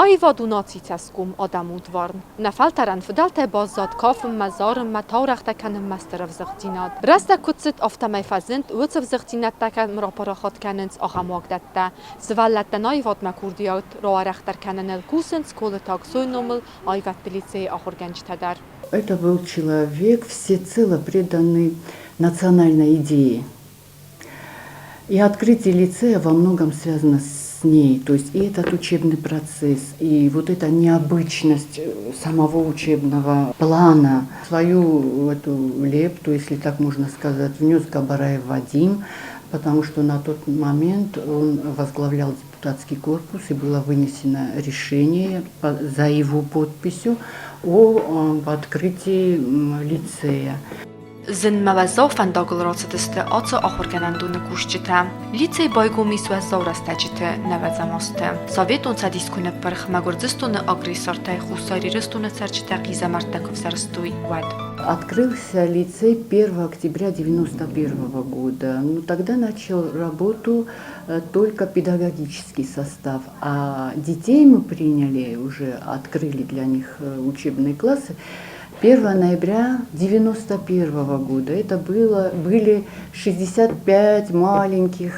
Аивад у нацийы цӕсгом, адӕмы удварн. Нӕ фӕлтӕрӕн фыдӕлтӕй баззад кафынмӕ, зарынмӕ, таурӕгътӕ кӕнынмӕ стыр ӕвзыгъддзинад. Рӕстӕг куыд цыд, афтӕмӕй фӕзынд, уыцы ӕвзыгъддзинӕдтӕ кӕм рапарахат кӕнынц, ахӕм уагдӕттӕ. Сывӕллӕттӕн аивадмӕ курдиат рауӕрӕхдӕр кӕныныл кусынц Колыты Аксойы номыл аивӕдты лицейы ахуыргӕнджытӕ дӕр. Это был человек, всецело преданный национальной идее. И открытие лицея во многом связано с ней. То есть и этот учебный процесс, и вот эта необычность самого учебного плана. Свою эту лепту, если так можно сказать, внес Габараев Вадим, потому что на тот момент он возглавлял депутатский корпус, и было вынесено решение за его подписью о открытии лицея. Зын ӕмӕ уӕззау фӕндагыл рацыдысты ацы ахуыргӕнӕндоны кусджытӕ. Лицей байгом ис уӕззау рӕстӕджыты, нӕуӕдзӕм азты. Советон Цӕдис куы ныппырх ӕмӕ Гуырдзыстоны агрессортӕй Хуссар Ирыстоны цӕрджытӕ хъизӕмӕрттӕ куы взӕрстой, уӕд. Открылся лицей 1 октября 1991 года. Ну, тогда начал работу только педагогический состав, а детей мы приняли, уже открыли для них учебные классы 1 ноября 1991 года. Это были 65 маленьких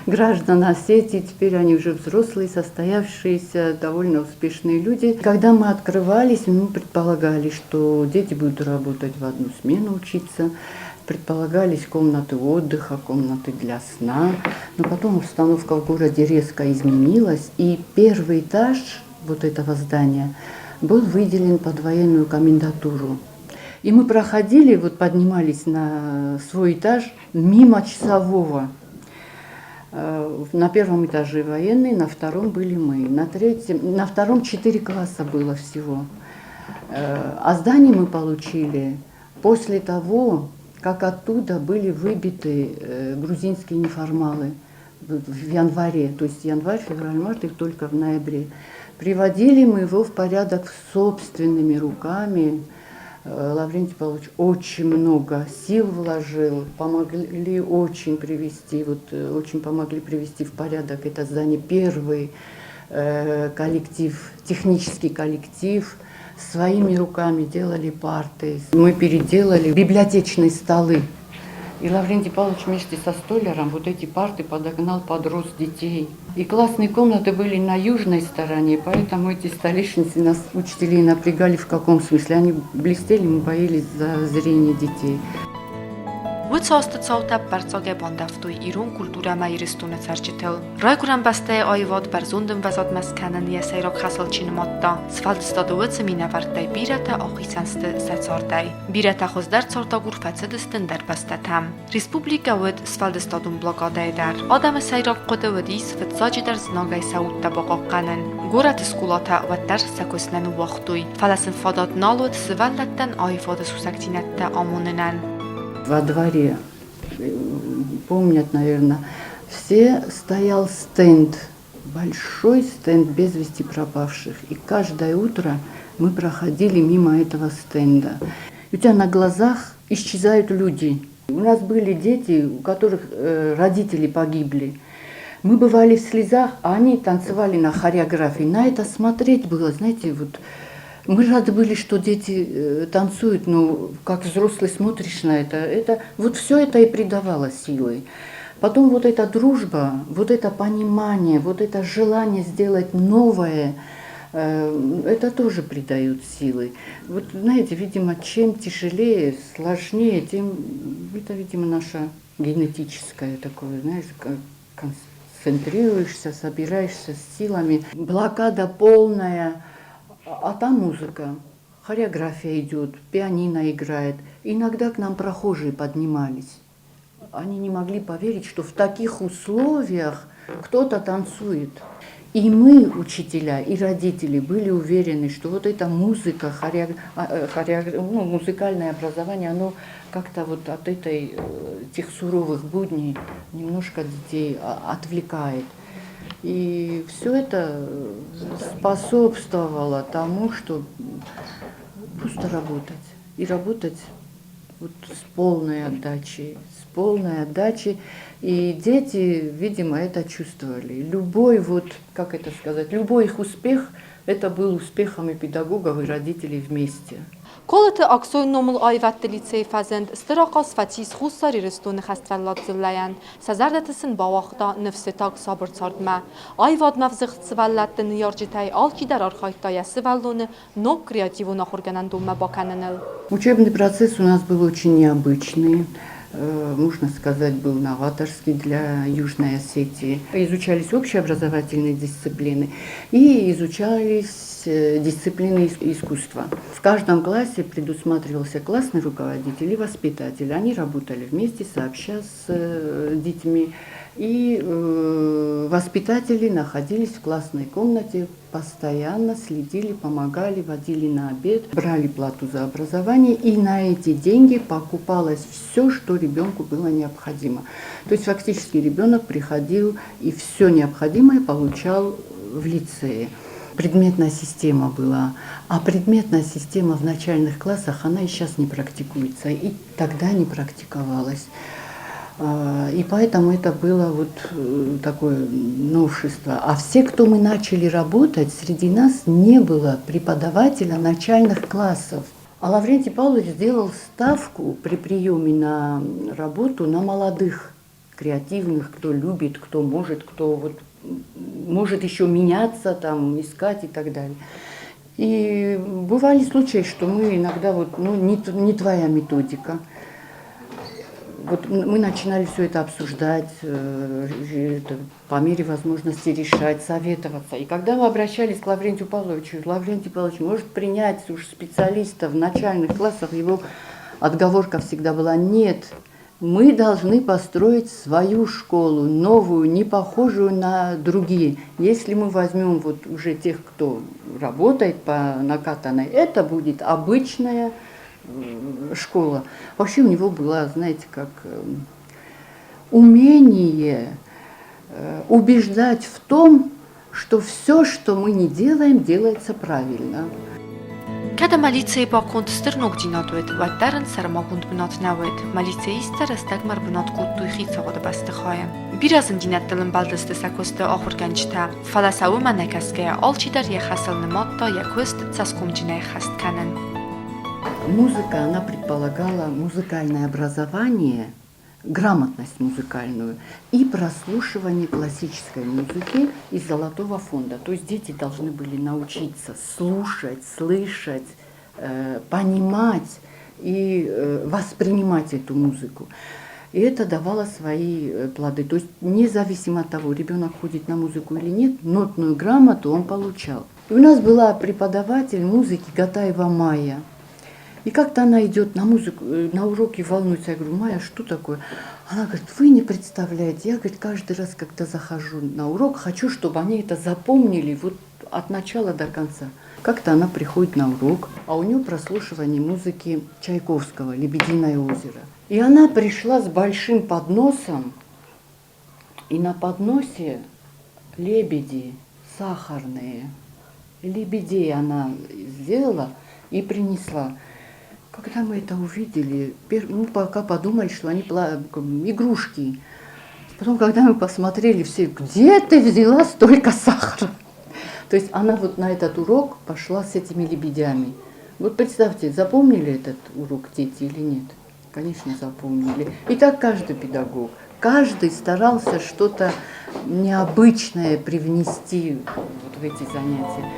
граждан Осетии. Теперь они уже взрослые, состоявшиеся, довольно успешные люди. Когда мы открывались, мы предполагали, что дети будут работать в одну смену, учиться. Предполагались комнаты отдыха, комнаты для сна. Но потом обстановка в городе резко изменилась, и первый этаж вот этого здания был выделен под военную комендатуру. И мы проходили, вот поднимались на свой этаж мимо часового. На первом этаже военные, на втором были мы. На третьем, на втором 4 класса было всего. А здание мы получили после того, как оттуда были выбиты грузинские неформалы в январе. То есть январь, февраль, март, их только в ноябре. Приводили мы его в порядок собственными руками. Лаврентий Павлович очень много сил вложил, помогли очень привести, вот, очень помогли привести в порядок это здание. Первый коллектив, технический коллектив, своими руками делали парты. Мы переделали библиотечные столы. И Лаврентий Павлович вместе со столяром вот эти парты подогнал под рост детей. И классные комнаты были на южной стороне, поэтому эти столешницы нас, учителей, напрягали в каком смысле. Они блестели, мы боялись за зрение детей. Уыцы азты цаутӕ ӕппӕрццагӕй бандӕвтой ирон культурӕ ӕмӕ Ирыстоны цӕрджытыл. Райгуырӕн бӕстӕйы аивад бӕрзонд ӕмвӕзадмӕ скӕнын йӕ сӕйраг хӕсыл чи нымадта, сфӕлдыстады уыцы минӕвӕрттӕй бирӕтӕ ахицӕн сты сӕ цардӕй. Бирӕтӕ хуыздӕр цардагур фӕцыдысты ӕндӕр бӕстӕтӕм. Республикӕ уыд сфӕлдыстадон блокадӕйы дӕр. Адӕмы сӕйраг хъуыды уыдис фыццаджыдӕр знагӕй сӕ удтӕ бахъахъхъӕнын. Горӕты скъолатӕ уӕддӕр сӕ куыст нӕ ныууагътой, фӕлӕ сын фадат нал уыд сывӕллӕттӕн аивады сусӕгдзинӕдтӕ амонынӕн. Во дворе, помнят, наверное, все, стоял стенд, большой стенд без вести пропавших. И каждое утро мы проходили мимо этого стенда. И у тебя на глазах исчезают люди. У нас были дети, у которых родители погибли. Мы бывали в слезах, а они танцевали на хореографии. На это смотреть было, знаете, вот мы рады были, что дети танцуют, но как взрослый смотришь на это вот все это и придавало силы. Потом вот эта дружба, вот это понимание, вот это желание сделать новое, это тоже придает силы. Вот знаете, видимо, чем тяжелее, сложнее, тем это, видимо, наше генетическое такое, знаешь, концентрируешься, собираешься с силами. Блокада полная, а там музыка, хореография идет, пианино играет. Иногда к нам прохожие поднимались. Они не могли поверить, что в таких условиях кто-то танцует. И мы, учителя, и родители, были уверены, что вот эта музыка, ну, музыкальное образование, оно как-то вот от тех суровых будней немножко детей отвлекает. И все это способствовало тому, что просто работать. И работать Вот с полной отдачей, с полной отдачей. И дети, видимо, это чувствовали. Любой вот, как это сказать, любой их успех, это был успехом и педагогов, и родителей вместе. Колыты Аксойы номыл аивӕдты лицейы фӕзынд стыр ахъаз фӕцис Хуссар Ирыстоны хӕствӕллад дзыллӕйӕн, сӕ зӕрдӕты сын бауагъта ныфсы таг сабыр цардмӕ. Аивадмӕ ӕвзыгъд сывӕллӕтты ныййарджытӕй алчидӕр архайдта йӕ сывӕллоны ног креативон ахуыргӕнӕндонмӕ бакӕныныл. Учебный процесс у нас был очень необычный, можно сказать, был новаторский для Южной Осетии. Изучались общеобразовательные дисциплины и изучались дисциплины искусства. В каждом классе предусматривался классный руководитель и воспитатель. Они работали вместе, сообща с детьми. И воспитатели находились в классной комнате, постоянно следили, помогали, водили на обед, брали плату за образование, и на эти деньги покупалось все, что ребенку было необходимо. То есть фактически ребенок приходил и все необходимое получал в лицее. Предметная система была, а предметная система в начальных классах, она и сейчас не практикуется, и тогда не практиковалась. И поэтому это было вот такое новшество. А все, кто мы начали работать, среди нас не было преподавателя начальных классов. А Лаврентий Павлович сделал ставку при приеме на работу на молодых, креативных, кто любит, кто может, кто вот может еще меняться, там, искать и так далее. И бывали случаи, что мы иногда вот, ну, не твоя методика. Вот мы начинали все это обсуждать, это, по мере возможности решать, советоваться. И когда мы обращались к Лаврентию Павловичу, Лаврентий Павлович может принять уж специалистов в начальных классах, его отговорка всегда была: нет, мы должны построить свою школу, новую, не похожую на другие. Если мы возьмем вот уже тех, кто работает по накатанной, это будет обычная школа. Вообще у него было, знаете, как умение убеждать в том, что все, что мы не делаем, делается правильно. Кӕд ӕмӕ лицейы баконд стыр ногдзинад уыд, уӕддӕр ын сӕрмагонд бынат нӕ уыд. Мӕ лицеисттӕ рӕстӕгмӕ ӕрбынат кодтой хицауады бӕстыхайы. Бирӕ зындзинӕдтыл ӕмбӕлдысты сӕ куысты ахуыргӕнджытӕ, фӕлӕ сӕ уымӕ нӕ кӕсгӕйӕ алчидӕр йӕ хӕсыл нымадта йӕ куыст цӕсгомджынӕй ӕххӕст кӕнын. Музыка, она предполагала музыкальное образование, грамотность музыкальную и прослушивание классической музыки из Золотого фонда. То есть дети должны были научиться слушать, слышать, понимать и воспринимать эту музыку. И это давало свои плоды. То есть независимо от того, ребенок ходит на музыку или нет, нотную грамоту он получал. И у нас была преподаватель музыки Гатаева Майя. И как-то она идет на музыку, на уроки, волнуется. Я говорю: «Майя, что такое?» Она говорит: «Вы не представляете. Я, говорит, каждый раз, когда захожу на урок, хочу, чтобы они это запомнили вот от начала до конца». Как-то она приходит на урок, а у нее прослушивание музыки Чайковского «Лебединое озеро». И она пришла с большим подносом, и на подносе лебеди сахарные. Лебедей она сделала и принесла. Когда мы это увидели, ну, пока подумали, что они игрушки. Потом, когда мы посмотрели все, где ты взяла столько сахара? То есть она вот на этот урок пошла с этими лебедями. Вот представьте, запомнили этот урок дети или нет? Конечно, запомнили. И так каждый педагог. Каждый старался что-то необычное привнести вот в эти занятия.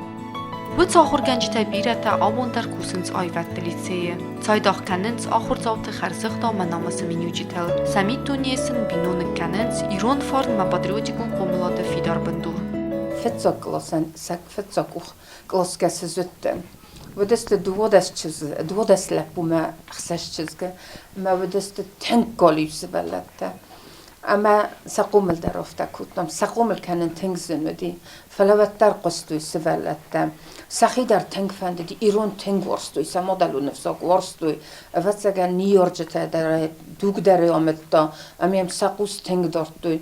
Уыцы ахуыргӕнджытӕй бирӕтӕ абон дӕр кусынц аивӕдты лицейы. Цайдагъ кӕнынц ахуырдзауты хӕрзӕгъдау ӕмӕ намысы миниуджытыл. Сӕ миддунейы сын биноныг кӕнынц ирон фарн ӕмӕ патриотикон хъомылады фидар бындур. Фыццаг къласӕн сӕ фыццаг къух къласгӕсы зыдтӕн. Уыдысты 12 чызджы, 12 лӕппумӕ 6 чызгы, ӕмӕ уыдысты тынг галиу сывӕллӕттӕ. Ӕмӕ сӕ хъомыл дӕр афтӕ кодтам. Сӕ хъомыл кӕнын тынг зын уыди, фӕлӕ уӕддӕр хъуыстой сывӕллӕттӕ. Сӕхи дӕр тынг фӕндыди, ирон тынг уарзтой, сӕ мадӕлон ӕвзаг уарзтой. Ӕвӕццӕгӕн, ныййарджытӕ дӕр, дуг дӕр амыдта, ӕмӕ йӕм сӕ хъус тынг дардтой.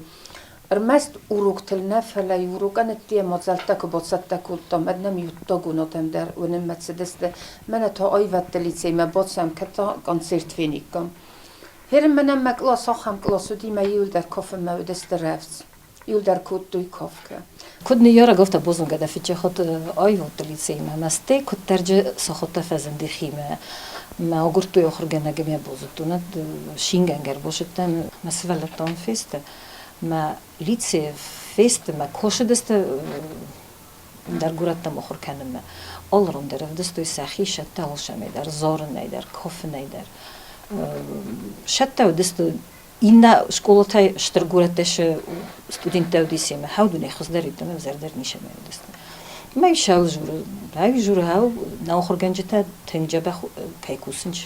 Ӕрмӕст уроктыл нӕ, фӕлӕ урокӕн ӕдде мадзӕлттӕ куы бацӕттӕ кодтам, уӕд нӕм иуттагон адӕм дӕр уынынмӕ цыдысты. Мӕнӕ та аивӕдты лицеймӕ бацӕуӕм, кӕд та концерт фениккам. Гьер мӕнӕн мӕ кълас ахӕм кълас уыди, мӕ иуылдӕр кафынмӕ уыдысты рӕвдз. Иуылдӕр кодтой кафгӕ. Куыд ныййарӕг, афтӕ бузныг дӕ фыдджы аивӕдты лицеймӕ ӕмӕ стӕй куыддӕрджы сахуыдта фӕзынди химӕ. Мӕ агуырдтой ахуыргӕнӕг ӕмӕ базыдтон, шингӕнгӕ ӕрбацыдтӕн мӕ сывӕллӕттӕн фесты. Мӕ лицейы фесты, мӕ косыдысты ӕндӕр горӕттӕм ахуыр кӕнынмӕ. Алырон дӕр ӕвдыстой сӕхи сӕттӕ алцӕмӕй дӕр, зарынӕй дӕр, кафынӕй дӕр. Сӕттӕ уыдысты иннӕ скъолатӕй стыр горӕттӕ сы студенттӕ уыдис ӕмӕ хӕудунӕй хуыздӕр уыдтӕн, ӕвзӕрдӕр нисӕмӕй уыдысты. Мӕ исӕл журы, ӕй журы хӕу нӕ ахуыргӕнджытӕ тынг дзӕбӕх кӕй кусынц.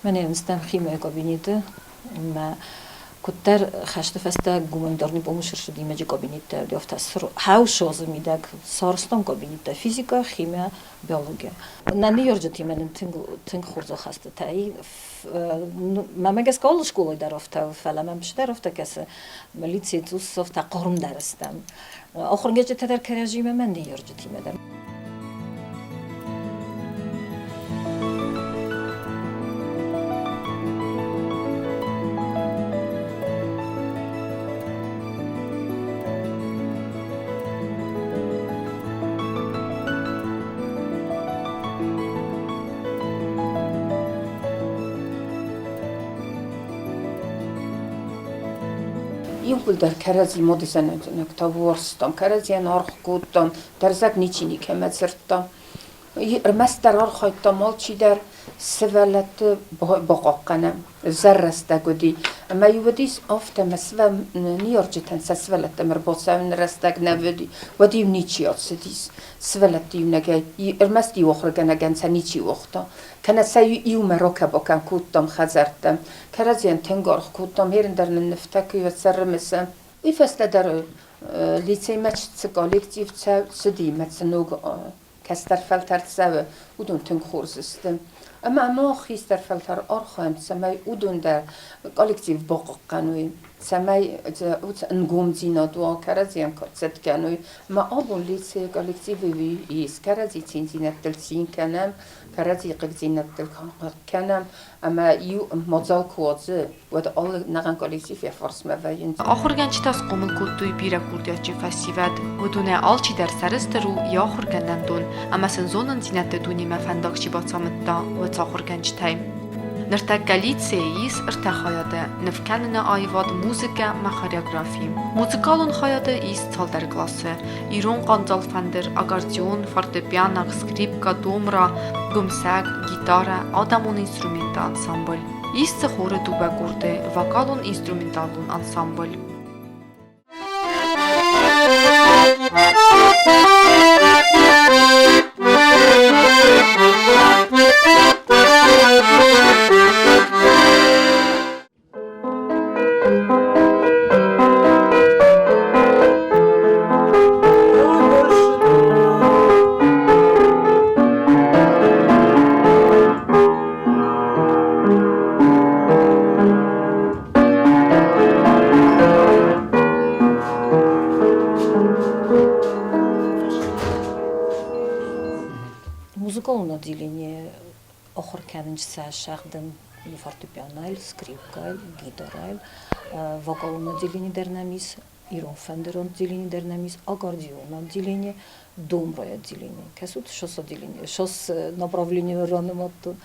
Мӕнӕ стӕм химийы кабинеты мӕ куыддӕр хӕсты фӕстӕ гуманитарный помощь ӕрцыди мӕджы кабинеттӕ, афтӕ хӕусозы мидӕг сарӕзтам кабинеттӕ физикӕ, химия, биология. Нӕ ныййарджытимӕ нын тынг, тынг хорз ахастытӕ и. Мӕмӕ гӕсгӕ алы скъолайы дӕр афтӕ у, фӕлӕ мӕм дӕр афтӕ кӕсы, милицийы цъус афтӕ хъармдӕр стӕм. Ахуыргӕнджытӕ дӕр кӕрӕдзимӕ, мӕ ныййарджытимӕ дӕр. Иууылдӕр кӕрӕдзи модызӕнӕгтӕ уарзтам, кӕрӕдзийӕн аргъ кодтам, дӕрзӕг ничи никӕмӕ дзырдта. Ӕрмӕстдӕр архайдтам алчидӕр сывӕллӕтты бахъахъхъӕнӕм. Ӕвзӕр рӕстӕг уыди. Ӕмӕ-иу уыдис афтӕ, ӕмӕ ныййарджытӕн сӕ сывӕллӕттӕм ӕрбацӕуыны рӕстӕг нӕ уыди, уӕд-иу ничи ацыдис. Сывӕллӕтты иунӕгӕй, ӕрмӕст иу ахуыргӕнӕгӕн сӕ ничи уагъта. Кӕнӕ сӕ иумӕ ракӕ-бакӕ кодтам хӕдзӕрттӕм. Кӕрӕдзийӕн тынг аргъ кодтам, херын дӕр нын нывтӕ куы ӕрымысӕм. Уый фӕстӕ дӕр лицеймӕ цы коллектив цыди ӕмӕ цы ног кӕстӕр фӕлтӕр цӕуы, уыдон тынг хорз сты. Ӕмӕ мах хистӕр фӕлтӕр архайӕм, цӕмӕй уыдон дӕр коллектив бахъахъхъӕной, цӕмӕй ӕнгомдзинад уа, кӕрӕдзийӕн цыт кӕной. Ӕмӕ абон лицейы коллективы ис, кӕрӕдзи циндзинӕдтыл цин кӕнӕм, кӕрӕдзи хъыгдзинӕдтыл хъыг кӕнӕм, ӕмӕ иу мадзал куы уадзы, уӕд алы нӕхъӕн коллектив йӕ фарсмӕ вӕййынц. Ахуыргӕнджытӕ схъомыл кодтой бирӕ курдиатджын фӕсивӕд. Уыдонӕй алчидӕр сӕрыстыр у йӕ ахуыргӕнӕндон ӕмӕ сын зонындзинӕдты дунемӕ фӕндаг чи бацамыдта, уыцы ахуыргӕнджытӕй. Ныртӕккӕ лицейы ис ӕртӕ хайады: нывкӕныны аивад, музыкӕ ӕмӕ хореографи. Музыкалон хайады ис цалдӕр къласы: ирон хъандзал фӕндыр, аккордеон, фортепиано, скрипкӕ, домра, гуымсӕг, гитарӕ, адӕмон инструментты ансамбль. Ис дзы хоры дыууӕ къорды, вокалон-инструменталон ансамбль. Музыкалон отделение ахуыр кӕнынц сӕ сӕгъдын фортепианойыл, скрипкӕйыл, гитарӕйыл. Вокалон отделение дӕр нӕм ис, ирон фӕндырон отделение дӕр нӕм ис, аккордеон отделение, домрой отделение. Кӕсут, шос отделение, шос направление ранымадтон.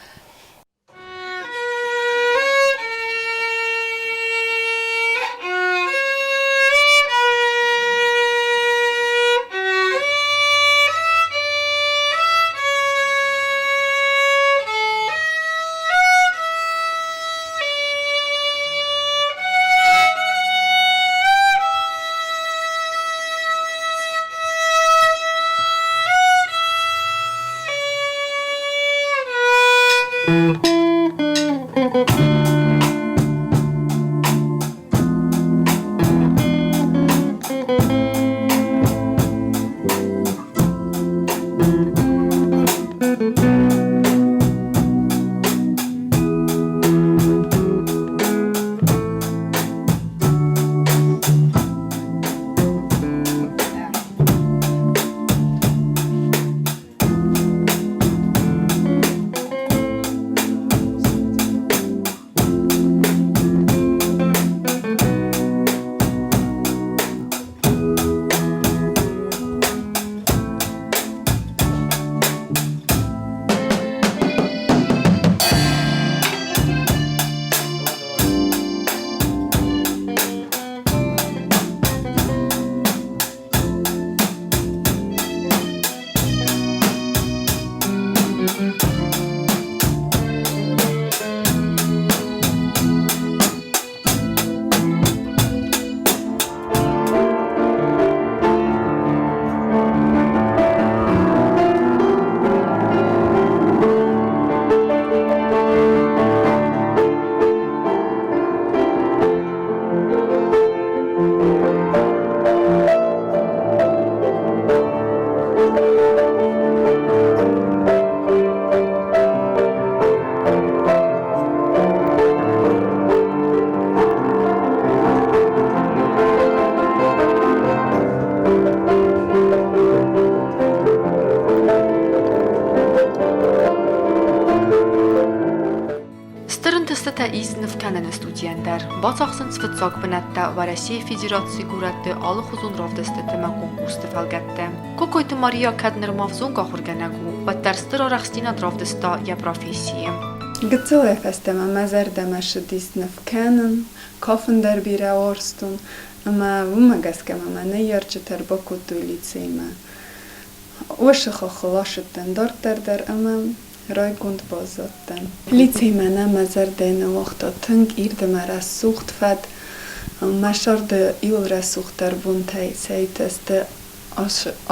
ис нывкӕныны студийӕн дӕр. Бацахсынц фыццаг бынӕттӕ Уӕрӕсейы Федерацийы горӕтты алыхуызон равдыстыты ӕмӕ конкурсты фӕлгӕтты. Кокойты Мария кӕд нырма взонг ахуыргӕнӕг у, уӕддӕр стыр арӕхстдзинад равдыста йӕ профессийы. Гыццылӕй фӕстӕмӕ мӕ зӕрдӕмӕ ссыдис ныв кӕнын, кафын дӕр бирӕ уарзтон, ӕмӕ уымӕ гӕсгӕ мӕ мӕ ныййарджытӕ ӕрбакодтой лицеймӕ. Уышы хохыл ацыдтӕн дарддӕр дӕр ӕмӕ райгонд баззадтӕн. Лицеймӕ нӕ мӕ зӕрдӕ нӕ уагъта тынг ирд ӕмӕ рӕсугъд фӕд. Мӕ сӕрды иуыл рӕсугъддӕр бонтӕй сӕ иутӕ сты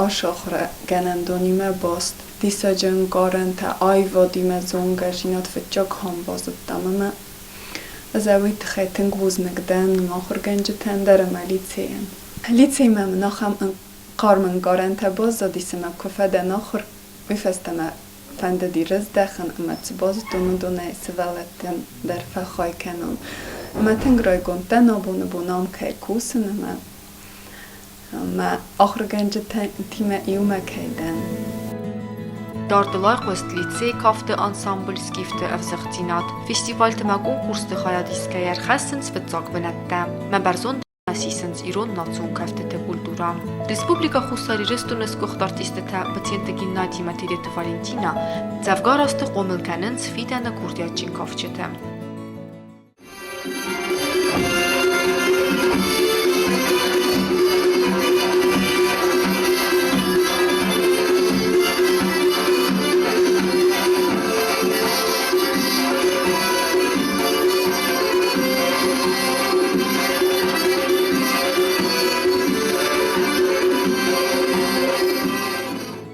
асахуыргӕнӕндонимӕ баст. Диссаджы ӕнкъарӕнтӕ, аивадимӕ зонгӕдзинад фыццаг хам базыдтам ӕмӕ ӕз уый тыххӕй тынг бузныг дӕн мӕ ахуыргӕнджытӕн дӕр ӕмӕ лицейӕн. Лицеймӕ мын ахӕм хъарм ӕнкъарӕнтӕ баззадис ӕмӕ куы фӕдӕн ахуыр, уый фӕстӕ мӕ фӕндыди раздӕхын ӕмӕ цы базыдтон, уыдонӕй сывӕллӕттӕн дӕр фӕхай кӕнон. Ӕмӕ тынг райгонд дӕн абоны бон ам кӕй кусын ӕмӕ мӕ ахуыргӕнджытимӕ иумӕ кӕй дӕн. Дардыл айхъуыст лицей кафты ансамбль «Скифты» ӕвзыгъддзинад. Фестивальты ӕмӕ конкурсты хайад исгӕйӕ ӕрхӕссынц фыццаг бынӕттӕ. Мӕ бӕрзонд сисынц ирон национ кӕфтыты культурӕ. Республикӕ Хуссар Ирыстоны сгуыхт артисттӕ Быценты Геннадий ӕмӕ Тедеты Валентина дзӕвгар азты хъомыл кӕнынц фидӕны курдиатджын кафджыты.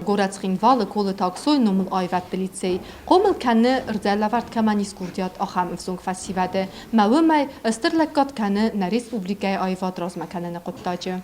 Горӕт Цхинвалы Колыты Аксойы номыл аивӕдты лицей хъомыл кӕны ӕрдзӕлӕвӕрд кӕмӕн ис курдиат, ахӕм ӕвзонг фӕсивӕды, ӕмӕ уымӕй стыр лӕггад кӕны нӕ республикӕйы аивад размӕ кӕныны хъуыддаджы.